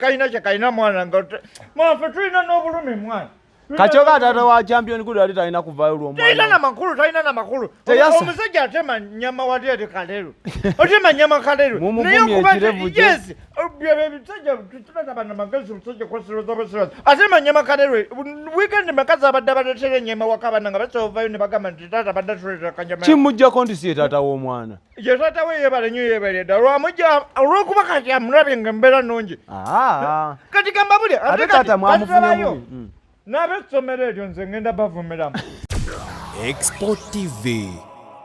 Kalina kye kalina mwana nga mwana ffe tulina n'obulumi mwana. Kakyoka taata wa Champion Good ali talina kuvaayo lw'omwana. Talina na makulu, talina na makulu. Omusajja atema nyama wali eri Kaleru. Otema nyama Kaleru. Naye okuba yes, ebisajja tubataba na magezi omusajja kwesiroza bwesiroza. Atema nyama Kaleru. Weekend makazi abadde abaleetera ennyama waka abaana nga basobovayo ne bagamba nti taata abadde atuleetera kanyama. Kimuggyako nti si ye taata w'omwana. Ye taata we yeebale nnyo yeebale ddala lwamujja olw'okuba kati amulabye nga embeera nnungi. Ah. Kati gamba buli ate taata mwamufunye bubi. N'ab'essomero eryo nze ngenda bavumiramu. Export TV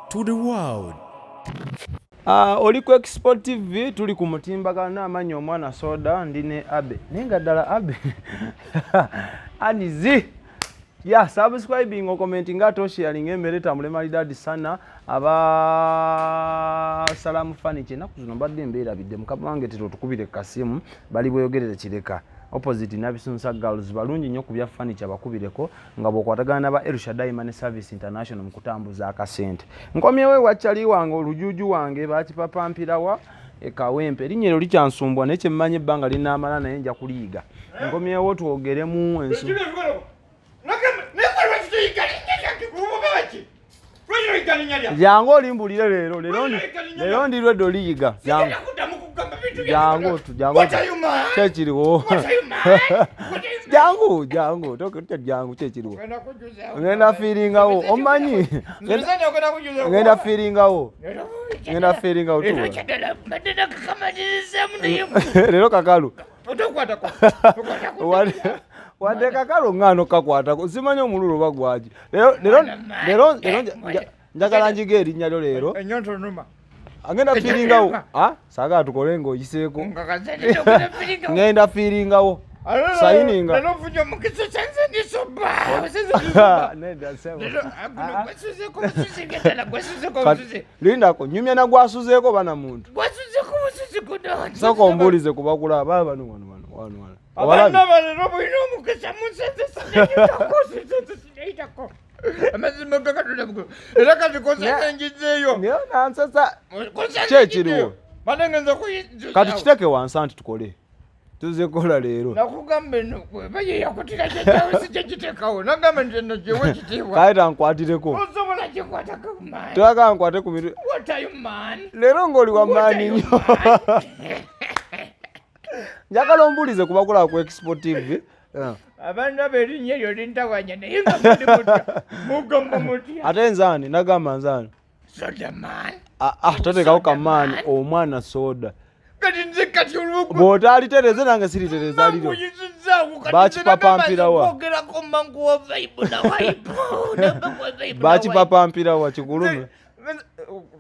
to the world. Oli ku Export TV, tuli ku mutimbagano amannya omwana soda ndi ne Abe naye nga ddala Abe anizi ya subscribing okommenting ate osharing emmere etambule malidadi sana aba Salamu Furniture ennaku zino mbadde mbeerabidde mukama wange tera otukubire kasimu bali bweyogerere Kireka opposite Nabisunsa Girls balungi nnyo ku bya furniture bakubireko nga bw'okwatagana n'aba El Shaddai Money Service International mu kutambuza akasente. Nkomyewo ewa Chali wange olujuuju wange bakipapampirawa e Kawempe erinnya eryo likyansumbwa naye kye mmanyi ebbanga linaamala naye nja kuliyiga. Nkomyewo twogeremu ensu jangu olimbulire leero leero ndi lwedde oliyiga jangu jangu jangu kyekiriwo jangu jangu tokutya jangu kyekiriwo ngenda fiiringawo omanyi ngenda fiiringawo ngenda fiiringawo leero kakalu wadde kakalu ŋŋaano kakwatako simanyi omululu oba gwaki leero leero njagala njiga erinnya lyo leero agenda fiiringawo saagala tukole ng'oyiseeko ngenda fiiringawo sayininga lindako nyumya na gwasuzeeko bana muntu sooka ombuulize ku bakula aba bano wano wano wano wano abaana balero bulina omukisa munsesesiyitako amazima gakatula era kati kosasa njizeeyo nansesa kyekiriwo kati kiteke wansi anti tukole tuze kola leero nakugamba eno kweba ye yakutira kyekyawo si kyekitekawo nagamba nti eno gyewe kitiibwa kale tankwatireko osobola kikwatako man toyagala nkwate ku mitwe what are you man leero ng'oli wa maani nnyo njagala ombuulize ku bakulaba ku Expo TV. Abantu abo erinnya eryo lintawanya naye nga muli mutya mugamba mutya ate nzaani nagamba nzaani soda man toteekawo kamaani omwana soda kati nze kati olwoku bw'otaalitereze nange siritereza liro Bankuyisizaawo kati Bakipapampirawa. kwogerako mangu wa vibe na vibe Namba wa vibe na bakipapampirawa kikulume vibe.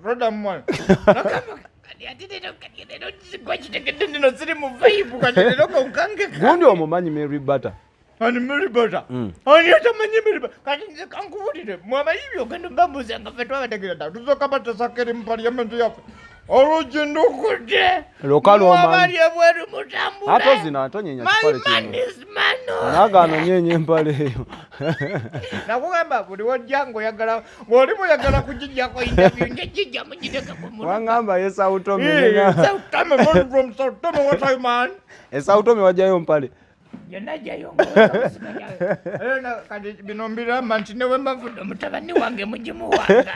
Roda mwana Nagamba, kati ate leero kati leero gwa kitegedde ndino siri mu vibe kati leero konkange gundi omumanyi Mary Butter ani Mary Butter ani atamanyi Mary Butter kati nze kankubulire mwabayibi ogenda mbabuuza nga ffe twabategeera ddala tusooka batesako eri mu parliament yaffe olugindukudde Lukalu omanyi. Mwabali ebweru mutambule Ate ozina atonyenya My kipale man kino is man. nagaano nyenye empale eyo Nakugamba buli wojja ng'oyagala ng'oli muyagala kugijjako interview nja gijjamu giteeka ku mulimu. wangamba ye Sautome Eh, South Tome, man from South Tome, what are you man? e Sautome wajjayo mpale Yonna gyayo ng'osimanya. Era kati bino mbiramba nti ne bwe mba nfudde omutabani wange mugimuwanga.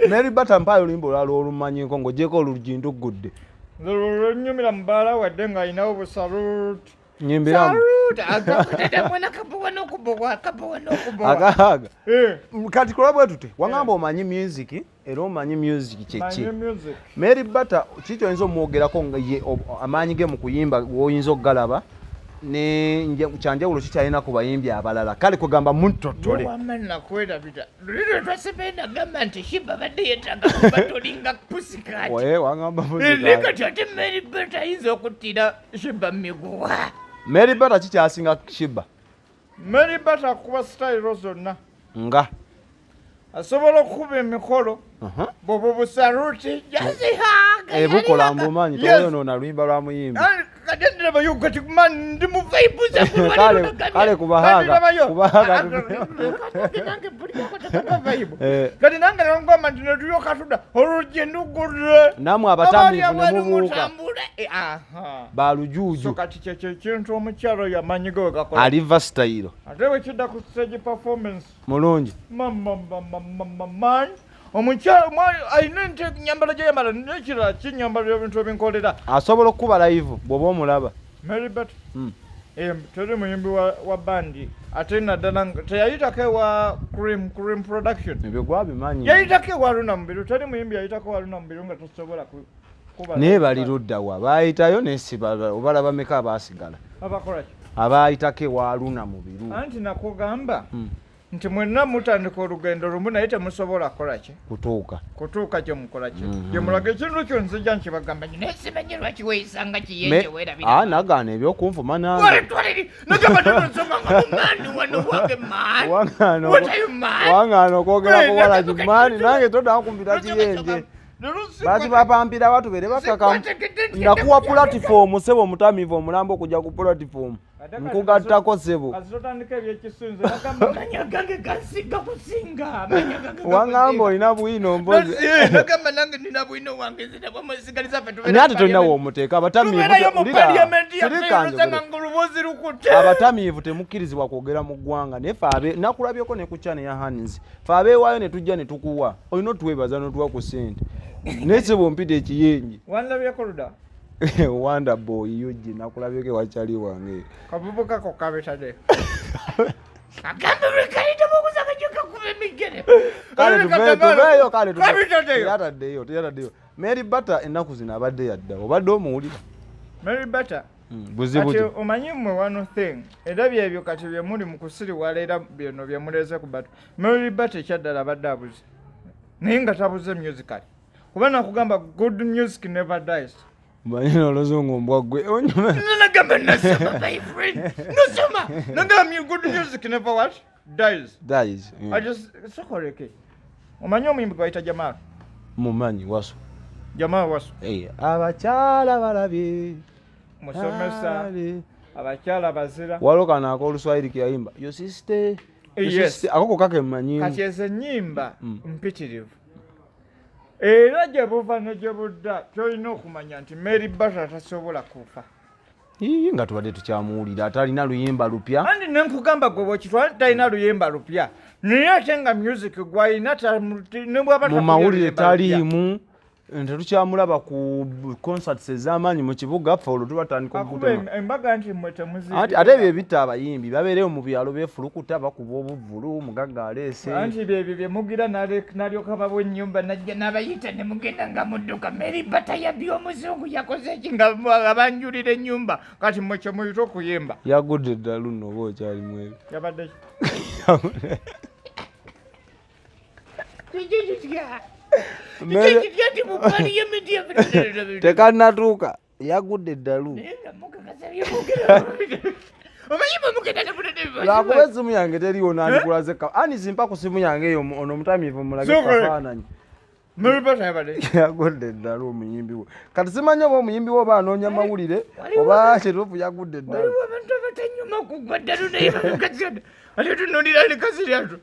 Mary Butter mpayo oluyimba olwala olumanyiko ng'ogyeko olugindugudde Nze lwe nnyumira mu bbaala wadde ng'alinawo busaluti. nyimbiramu Saluti! Agakutata mwana kabowa n'okubowa, kabowa n'okubowa. akaaga Eh, kati kola bwe tute wangamba omanyi music era omanyi music kyeki manyi music. Mary Butter kiki oyinza omwogerako nga ye amaanyi ge mu kuyimba w'oyinza okugalaba ne kyanjawulo kikyalina ku bayimbi abalala kale kugamba muntotole Wamma nakwerabira luli lwe twasemayo nagamba nti Shiba badde yeetaaga kuba tolinga pussycat. Oye, wangamba Naye muzika. kati ate Mary Butter ayinza okuttira Shiba mu miguwa. Mary Butter kikyasinga Shiba Mary Butter akuba sitayiro zonna nga asobola okukuba emikolo bwobwo busaluti jazihaga ebukola mbumanyi toyonoona luyimba lwa muyimbi. Kati ndirabayo kati man ndi mu vibe zange. Kale kubahaga kubahaga. Nange mpulira vibe. Eh. Kati nange nangamba nti netulyoka tudda oluggi ndugulire. Namwe abatamiivu ne mubuuka. Aha. Balujuuju. So kati kyekyo ekintu omukyalo oyo amaanyi ge wegakola. Aliva style. Ate bwe kidda ku stage performance. Mulungi. Mama mama mama man. Omukyalo alina ennyambala gyeyambala nekirala kinyambala ebintu ebinkolera. Asobola okukuba live bw'oba omulaba. Mary Bat. Teri muyimbi wa bandi ate naddala teyayitako ewa Cream Cream Production. Ebyo gwabimanyi. Yayitako ewa Luna Mubiru. Teri muyimbi yayitako ewa Luna Mubiru nga tosobola kuba. Naye bali ludda wa baayitayo nesiba obalaba meka abaasigala. Abakola ki? Abaayitako ewa Luna Mubiru. Anti nakugamba nti mwenna mutandika olugendo lumu naye temusobola kukola ki? Kutuuka. Kutuuka gye mukola ki? Gye mulaga ekintu kyo nzija nkibagamba nti naye simanyi lwaki weeyisanga kiyenje weerabira. Nagaana ebyokunvuma nange. Twaliri nagamba nti nsoma nga mumaani wano wange maani. What are you man? Wangaana okwogera ku walagi maani nange toddamu kumpita kiyenje. Baati bapampira batubeere bakakamu. Nakuwa pulatifomu ssebo omutamiivu omulambo okujja ku pulatifomu. Nkugattako ssebo. Kasitotandika ebyekisunze nagamba amanya gange gansinga kusinga. Amanya gange Wangamba olina bwino mbozi. Nagamba nange nina bwino wange nze nabwamusigaliza ffe tubeere Naye ate mu tolina parliament. w'omuteeka abatamiivu Tubeerayo mu parliament yaffe sirika osanga njogere. ng'olubozi lukutte. Abatamiivu temukkirizibwa kwogera mu ggwanga naye ffe abe nakulabyeko ne ku channel ya Hans. Ffe abeewaayo ne tujja ne tukuwa. Olina otuweebaza n'otuwa ku ssente. Naye ssebo mpita ekiyenje. Wanlabyeko ludda? Wonder boy yuji nakulabyeko ewakyali wange. Kavubuka ko kabitadde. Agambe lwekalidde mukuza kajoka kuba emigere. Kale tuveeyo kale Kabitaddeyo. Teyataddeyo teyataddeyo. Mary Bata ennaku zino abadde yadda obadde omuwulira. Mary Bata. Buzibu Kati ki? omanyi mmwe one thing era byebyo kati bye muli mu kusiriwala era byeno bye muleeze ku batu. Mary Bata ekyaddala abadde abuze naye nga tabuze musically kuba nakugamba good music never dies. Omanyi n'oluzungu mbwa ggwe onyuma. Nagamba nasoma my friend nasoma nagamba good music never what dies. Dies. I just sokoleke. Omanyi omuyimbi gwe bayita Jamal? Mumanyi Wasu. Jamal Wasu. Abakyala balabye. Musomesa. Abakyala bazira. Waliwo kano ak'oluswayiri ke yayimba. Your sister. Your Yes. sister. Ako kokka ke mmanyiimu. Kati ezo ennyimba mpitirivu. Era gye buva ne gye budda ky'olina okumanya nti Mary Bata tasobola kufa. Ii, nga tubadde tukyamuwulira atalina luyimba lupya. Anti ne nkugamba gwe bw'okitwala talina luyimba lupya. Naye ate nga music gw'alina ne bw'aba Mu takubye mawulire luyimba lupya. taliimu. Tetukyamulaba ku concerts ez'amaanyi mu kibuga ffe olwo tubatandika Akuba okugutema. embaga nti mmwe temuziikira. Anti ate ebyo ebitta abayimbi babeereyo mu byalo beefulukuta bakuba obuvvulu mugagga aleese. Anti byebyo bye mugira n'alyoka bawa ennyumba n'ajja n'abayita ne mugenda nga mudduka. Mary Bata yabbye omuzungu yakoze ki nga abanjulira ennyumba kati mmwe kye muyita okuyimba. Yagudde eddalu nno oba okyali mu ebyo. Yabadde ki? Kiki kitya? Tekannatuuka yagudde eddalu. Lwakuba essimu yange teriiwo nandikulaze ani simpa ku simu yange eyo ono omutamiivu mulage kafaananyi. Yagudde eddalu omuyimbi we. Kati simanyi oba omuyimbi we oba anoonya mawulire oba kituufu yagudde eddalu. Waliwo abantu abatanyuma kugwa ddalu naye bakaziratu. Ate tunuulira likaziratu.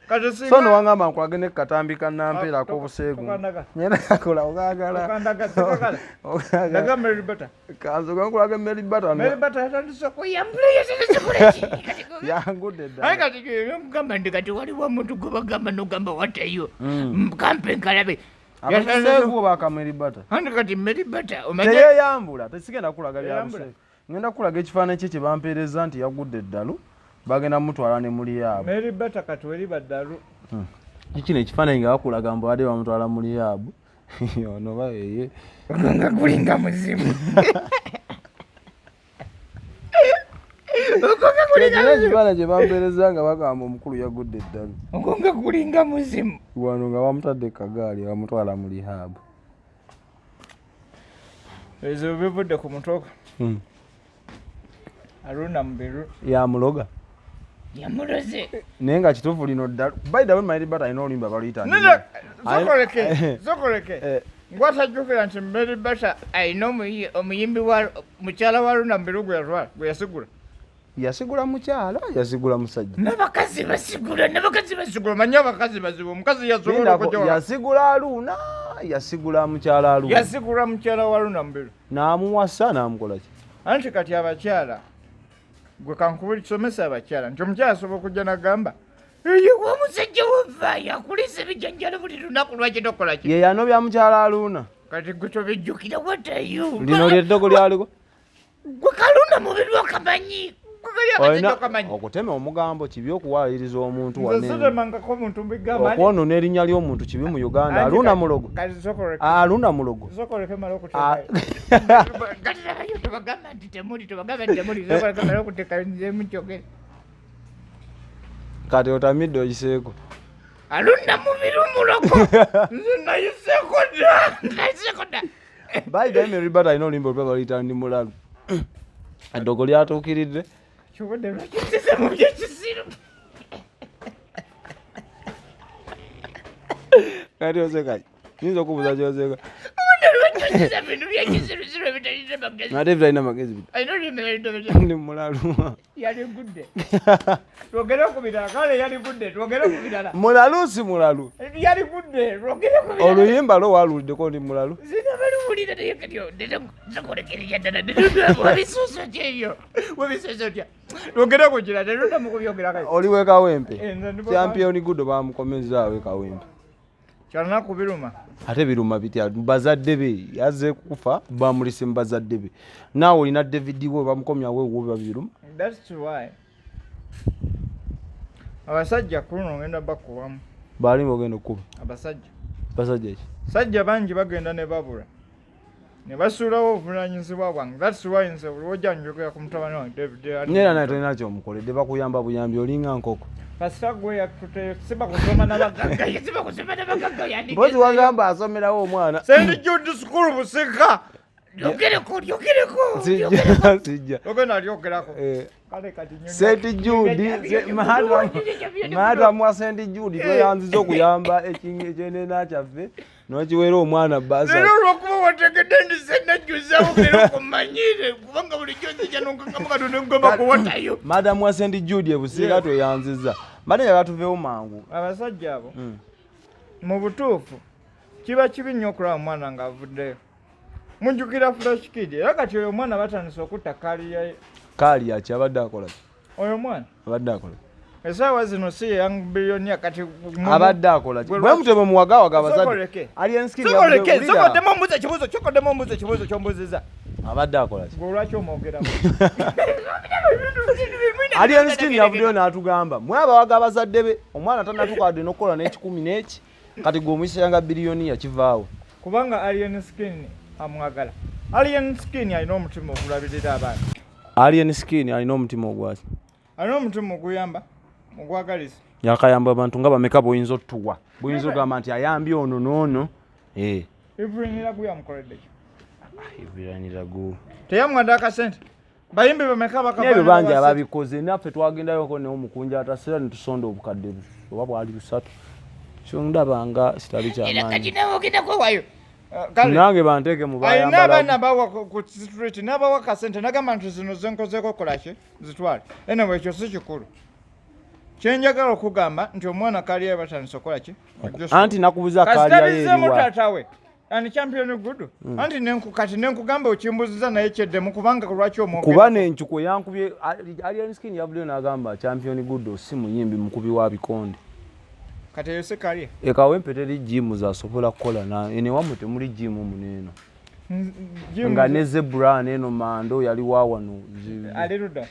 Kati singa So no wangamba nkulage ne katambi ka nampeera ak'obuseegu. Tokandaga. Nyena kakola okaagala. Tokandaga, sikakala. Okaagala. Ndaga Mary Bata. Kansoka nkulage Mary Bata. Mary Bata yatandise okuyambula yatandise kukola ki? Yangudde eddalu. Aye kati nkugamba nti kati waliwo omuntu gwe bagamba n'ogamba watteyo. Kampe nkalabe. Abaseegu oba aka Mary Bata? Anti kati Mary Bata omanyi Teyeyambula, tesigenda kulaga bya Teyeyambula. buseegu. Ngenda kulaga ekifaananyi kye kye bampeereza nti yagudde eddalu. Bagenda mutwala ne muli yaabwe. Mary Bata kati weriba ddalu. Kino ekifaananyi nga bakulaga mbu badde bamutwala muli yaabwe. Ono ba yeye. Nga gulinga muzimu. Kino ekifaananyi kye bampeereza nga bagamba omukulu yagudde eddalu. Ogwo nga gulinga muzimu. Wano nga bamutadde kagaali bamutwala mu rehab. Ebizibu bivudde ku mutwe gwe. Haruna Mubiru. Yamuloga. Yamuloze. Naye nga kituufu lino ddalu. By the way, Mary Bata alina oluyimba baluyita Nina, sokoleke, sokoleke. Gwatajjukira nti Mary Bata alina omuyimbi wa mukyala wa Luna Mubiru gwe yatwala, gwe yasigula. Yasigula mukyala, yasigula musajja. N'abakazi basigula, n'abakazi basigula. Omanyi abakazi bazibu, omukazi yasobola okujja. Yasigula Aluna, yasigula mukyala Aluna. Yasigula mukyala wa Luna Mubiru. N'amuwasa n'amukola ki? Anti kati abakyala gwe kankubulisomesa abakyala nti omukyala asobola okujja n'agamba eyo omusajja wavaayo akulisa ebijanjalo buli lunaku, lwaki tokola ki? Ye yanobya mukyala Aluna. Kati gwe tobijjukira, what are you? Lino lyeddogo lyaliko. Gwe kaluna mubiri okamanyi, gwe kali akasajja okamanyi. Okutema omugambo kibi, okuwaliriza omuntu Nze wane. sitemangako omuntu mbigamba. Okwonoona erinnya ly'omuntu kibi mu Uganda. Aluna mulogo. Kati sokoleke. Aluna mulogo. Sokoleke mala Ah. okuteekayo. Kati labayo, tobagamba nti temuli, tobagamba nti temuli, sokoleke mala okuteekayo nze mukyogere. Kati otamidde oyiseeko. Aluna mubiri omulogo, nze nayiseeko dda, nayiseeko dda. By the way, Mary Bata alina oluyimba olupya baluyita Ndi Mulalu. Eddogo lyatuukiridde. Kyobudde lwakisize mu byekisiru. Kati oseka ki? Nyinza okubuuza kyoseka. Obudde lwakisize bintu byekisirusiru ebitalina magezi. Ate ebitalina magezi bino. Alina olulimi lwalitobeja. Ndi mulalu. Yaligudde, twogere ku birala. Kale yaligudde, twogere ku birala. Mulalu si mulalu. Yaligudde, twogere ku birala. Oluyimba lwo waluwuliddeko Ndi Mulalu? Sinabaluwulira, naye kati nsokolekerera ddala. Wabisuusa otya ebyo? Wabisuusa otya? Twogere ku kirala, tetudda mu kubyogera kale. Oli w'e Kawempe. Eh, nze ndi Champion Gudo bamukomezaawo e Kawempe. Kyanaku biruma. Ate biruma bitya? Bazadde be yazze kufa, bamulise mu bazadde be. Naawe olina David we bamukomyawo ewuwo, biba biruma. That's why abasajja ku luno ngenda bakubamu. Baali ogenda okukuba? Abasajja. Basajja ki? Sajja bangi bagenda ne babula ne basuulawo obuvunanyizibwa bwange. That's why nze buli wojja njogera ku mutabani wange David. Neera naye tolina kyomukoledde, bakuyamba buyambi, olinga nkoko. Kasita gwe yatuteyo siba kusoma n'abagagga, siba kusoma n'abagagga. Mpozi wagamba asomerawo omwana. St Jude School Busika. Lyogereko, lyogereko. Sijja, sijja. Ogenda lyogerako. Eh, Kale kati St Jude, madam wa St Jude, tweyanziza okuyamba ekyenena kyaffe n'okiweera omwana basa. Leero olwokuba wategedde ndi senajjuzawo leero kumanyire, kubanga bulijjo nzija nonkakamu katono ngomba kuwatayo. Madam wa St Jude ebusiika, tweyanziza. Mbadde njagala tuveewo mangu. Abasajja abo mu butuufu kiba kibi nnyo okulaba omwana ng'avuddeyo. Mujjukira Fresh Kid, era kati oyo omwana batandise okutta career ye. Kaali yaki? Abadde akola ki? Oyo omwana Abadde akola ki? Essaawa zino si ye young billionaire kati Abadde akola ki? Gwe Bwe mutyo bwe muwagawaga abazadde. Sokoleke. Alien Skin Sokoleke. yavudde- Sokoddemu ombuuza ekibuuzo, kyokoddemu ombuuza ekibuuzo kyombuuzizza. Abadde akola ki? Gwe lwaki omwogerako? Alien Skin yavuddeyo n'atugamba mwe abawaga abazadde be, omwana tannatuuka wadde n'okukola n'ekikumi n'eki, kati gwe omuyisanga billionaire, kivaawo. Kubanga Alien Skin amwagala. Alien Skin alina omutima ogulabirira abaana. Alien Skin alina omutima ogwaki? Alina omutima oguyamba, ogwagaliza. Yakayamba abantu nga bameka bwoyinza otuwa, bwoyinza ogamba nti ayambye ono n'ono? Eh. Evelyn Lagu yamukoledde ki? Evelyn Teyamuwadde akasente? Bayimbi bameka bakava? N'ebyo bangi ababikoze. Naffe twagendayoko neomukunja atasera netusonda obukadde oba bwali 300, kyo ndaba nga kitali Era kati kyamaanyi. nawe ogenda kwewayo. Kale Nange banteeke mu alina bayambala. Abaana bawa ku street n'abawa kasente nagamba nti zino zenkozeeko, kolaki, zitwale. Anyway, ekyo si kikulu. Kyenjagala okugamba nti omwana career batandise okukola ki? Anti nakubuza career Kasitabizeemu eriwa? taata we ani Champion Gudu. Anti kati nenkugamba okimbuziza naye kyeddemu, kubanga lwaki omwogera? Kuba nencuku eyankubye. Alien Skin yavuddeyo n'agamba Champion Gudo si muyimbi, mukubi wa bikonde. Kati eyo si career? Ekawempe teri jimu zasobola kukola, eno ewammwe temuli jimu muneeno. Nga ne Zebra neeno mando yali wa wano. Ali ludda.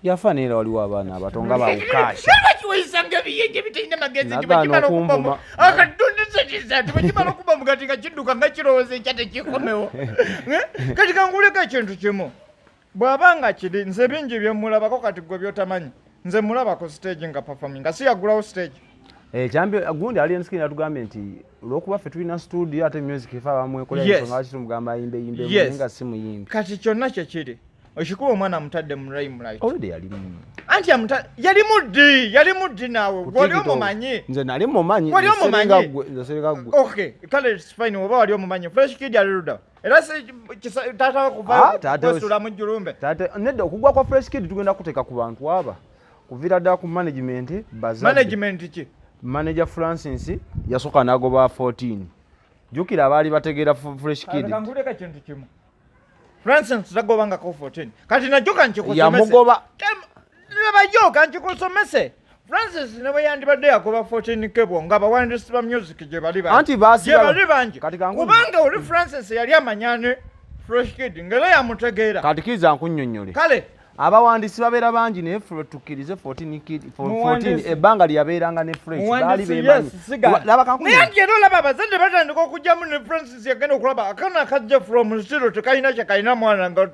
Yafa, neera waliwo abaana abato nga bawukaasha. Lwaki weyisanga ebiyenje bitalina magezi nti Nagaana bwekimala okuba okunvuma. Akatundisatiza nti bwekimala okuba mugati nga kidduka nga kirowooza enkya tekikomewo. Eh? Kati kanguleko ekintu kimu, bw'aba nga kiri nze bingi byemulabako kati gwe byotamanyi. Nze mulaba ku stage nga performing, nga si yagulawo stage. Eh, champion gundi Alien Skin yatugambye nti olwokuba ffe tulina studio ate music ife abamwekolera, ensonga lwaki tumugamba ayimbe yimbe, nga si muyimbi. Kati kyonna kyekiri. Okikuba omwana amutadde mu limelight. Already yali mu Anti yali muddi, yali muddi naawe. Ku Wali TikTok. omumanyi. Nze nali mumanyi. Wali Nze omumanyi. seringa ggwe, nze seringa ggwe. Okay, kale it's fine oba wali omumanyi. Fresh Kid ali ludda. Era si taata we Ah, kuva taata we- kwesula mu jjulumbe. Taata nedda, okugwa kwa Fresh Kid tugenda kuteeka ku bantu aba. Kuviira ddala ku management, bazadde. Management ki? Manager Francis yasooka n'agoba 14. Jjukira abaali bategeera Fresh Kid. Kankuleka kintu kimu. Francis tagobangako 14. Kati najjo kankikusomese. Yamugoba. Labayo kankikusomese. Francis ne bwe yandibadde yagoba 14 K bwo nga abawandiisi ba music gye bali bangi. Anti baasiba- Gye bali bangi. Kati kangu- Kubanga oli Francis yali amanya ne Fresh Kid ng'era yamutegeera. Kati kkiriza nkunnyonnyole. Kale. Abawandiisi babeera bangi naye ffe tukkirize 14 Kid, 14 Muwandiisi. ebbanga lye yabeeranga ne Fresh, baali Muwandiisi, beemanyi. yes, sigala. Laba kankunnyonnyole. Naye nti era olaba abazadde batandika okugyamu ne Francis yagenda okulaba akaana akajja from zero tekalina kye kalina mwana nga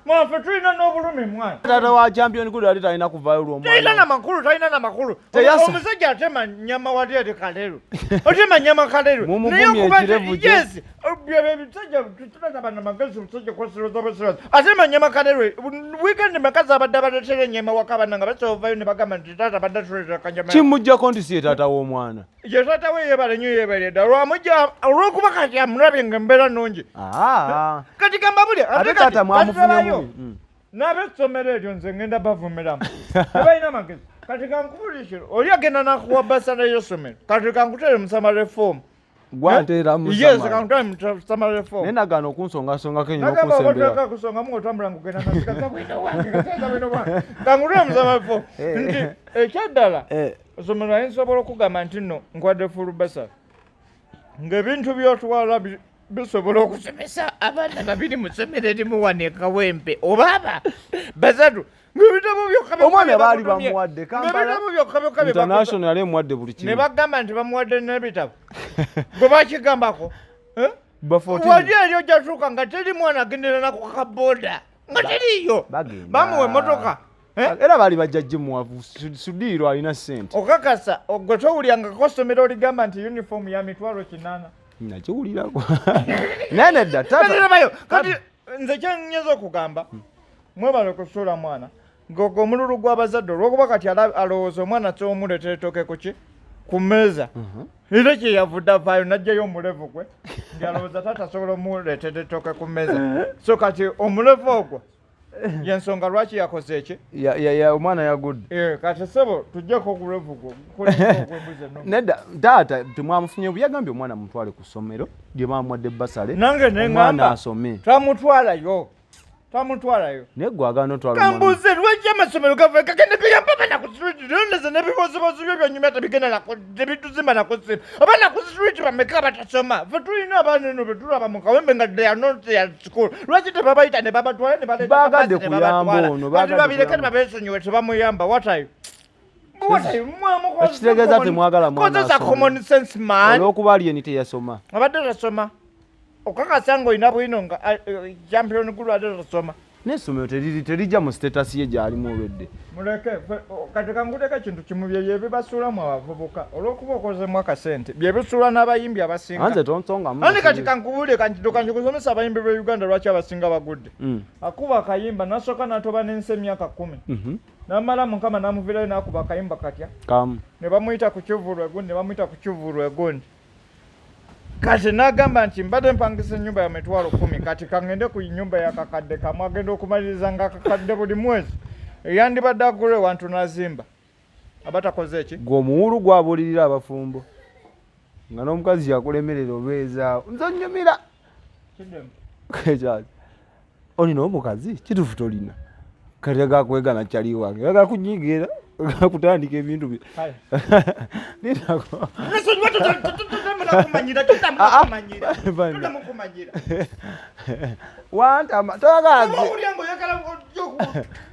mwana ffe tulina n'obulumi mwana. Taata wa Champion Good yali talina kuvaayo olw'omwana. Talina na makulu, talina na makulu. Teyasa. Omusajja atema nnyama wali eri Kaleru. Otema nnyama Kaleru. Mumuvumye Naye okuba nti- ekirevu kye. Yes, bye ebisajja tubataba na magezi omusajja kwesiroza bwesiroza. Atema nnyama Kaleru. Weekend meka z'abadde abaleetera ennyama waka abaana nga basobovayo ne bagamba nti taata abadde atuleetera kanyama. Kimuggyako nti si ye taata w'omwana. Ye taata we yeebale nnyo, yeebale ddala. Lwamugya olw'okuba kati amulabye ng'embeera nnungi. Kati gamba buli, Ate ate kati taata mwamufunye batulabayo. bubi. N'ab'essomero eryo nze ngenda bavumiramu. Tebalina magezi. Kati kankubuulire, oli agenda n'akuwa bbasale y'essomero. Kati kankuteere mu summary form. Gwanteera mu Yes, summary. kankuteere mu summary form. Naye nagaana okunsongasongako ennyo Nagamba oba n'okunsembera. otaka kusongamu ng'otambula ng'ogenda nasigaza bwino bwange, nasigaza bwino bwange. Kankuteere mu summary form. Nti ekyaddala, essomero naye nsobola okugamba nti nno nkwadde full bursary. Ng'ebintu by'otwala bisobola okusomesa abaana babiri mu ssomero erimu wano e Kawempe oba aba basatu. Ng'ebitabo byokka byokka Omwana bye baali bakutumye. bamuwadde Kampala Ng'ebitabo byokka byokka bye bakutumye. International yali emuwadde buli kimu. Ne bagamba nti bamuwadde n'ebitabo. Gwe bakigambako. Ba 14. Wali eri ojja tuuka nga teri mwana agendera na ku kaboda. Nga teriiyo. Bagenda. Bamuwa emmotoka. Era baali bajja gimuwa. Sudiiro alina ssente. Okakasa, gwe towulyangako ssomero ligamba nti uniform ya mitwalo 8. Nakiwulirako. Naye nedda, taata. Kati labayo, kati nze kye nnyinza okugamba, mwebale kusuula mwana. Ng'ogwo omululu gw'abazadde olw'okuba kati alowooza omwana ky'omuleetera ettooke ku ki? Ku mmeeza. Era kye yavudde avaayo n'aggyayo omulevu gwe, nti alowooza taata asobola omuleetera ettooke ku mmeeza. So kati omulevu ogwo y'ensonga lwaki yakoze eki? Omwana yagudde. Kati ssebo tuggyeko ogulevu gwo, gukoleeko ogw'embuzi ennume. Nedda, taata temwamufunye bubi, yagambye omwana mutwale ku ssomero lye bamuwadde bursary. Nange ne Omwana ŋŋamba, asome. Tamutwalayo. Tamutwalayo. Naye gwe agaana otwala omwana. Kambuze lwaki amasomero gava gagenda gayamba abaana ku street, noneze n'ebibozibozi byo byonyumya tebigenda na ku-, tebituzimba na kusimba. Abaana ku street bameka abatasoma? Ffe tulina abaana eno be tulaba mu Kawempe nga they are not at school. Lwaki tebabayita ne babatwala ne baleeta Baagadde kabasi ne kuyamba babatwala? ono, Kati baagadde babireke kuyamba. tebabesonyiwe, tebamuyamba. What are you? What are you? Mwamukozesa Ekitegeeza common- temwagala mwana kozesa asome. common sense, man. Olw'okuba alien teyasoma. Abadde tasoma. Okakasa ng'olina bwino nga champion gulu ate tasoma. N'essomero terijja mu status ye gy'alimu olwedde. Muleke, kati kankuteka kintu kimu bye bye bibasuulamu abavubuka olw'okuba okozemu akasente bye bisuula n'abayimbi abasinga. Anze tonsongamu. Anti kati kankubuulire, kankikusomesa abayimbi b'e Uganda lwaki abasinga bagudde. Akuba akayimba n'asooka n'atoba n'ensi emyaka 10. N'amala Mukama n'amuviirayo n'akuba akayimba katya. Kamu. Ne bamuyita ku kivvulu egundi, ne bamuyita ku kivvulu egundi. Kati n'agamba nti mbadde mpangisa ennyumba ya mitwalo 10, kati kangende ku nnyumba ya kakadde kamu, agenda okumaliriza nga kakadde buli mwezi. Eyandibadde agula ewantu n'azimba. Aba takoze eki? Gwe omuwulu gw'abuulirira abafumbo. Nga n'omukazi yakulemerera obeezaawo. Nze onnyumira. Kiddemu. Ekyaki. Olina omukazi? Kituufu tolina. Kati agakwegana kyali wange. Agala kunyigira. Agala kutandika ebintu bye. Kale. Nindako. Nesonyiwa tutamukumanyira, tutamukumanyira. Bana. Tutamukumanyira. Wantama, toyagala Oba owulira ng'oyagala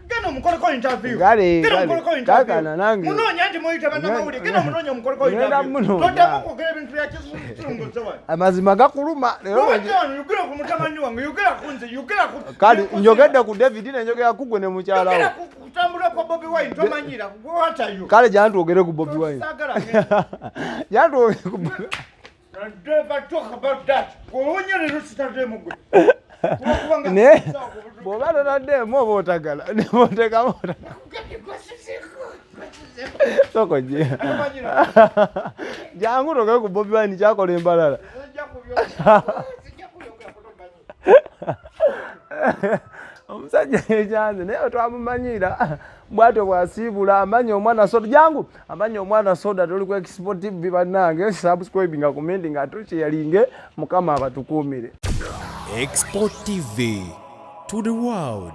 genda omukoleko interview. Gale, Genda gale. omukoleko interview. Kakana nange. Munoonya nti muyita bannamawulire, genda omunoonye omukoleko Ngenda interview. munoonya. Toddamu kwogera ebintu bya kizungu wano. Amazima gakuluma. Leero Obadde wano, yogera ku mutabani wange, yogera ku nze, yogera ku- Kale, ku njogedde ku David ne njogera ku gwe ne mukyala wo. Yogera ku kutambula kwa Bobi Wine, tomanyira. What are you? Kale jangu twogere ku Bobi Wine. Saagala ngenda. Jangu twogere ku Bobi Never talk about that. Owonye leero sitateemu gwe. Naye bw'oba totaddeemu oba otagala nebotekamu soko gye jangu toke ku Bobi Wine kyakola embalala. Omusajja yekyanze naye twamumanyiira bwatyo bwasiibula amanya omwana soda jangu amanya omwana soda. Tuli ku Expo TV bannange, subscribe nga comment nga tukyeyalinge. Mukama abatukuumire. Expo TV to the world.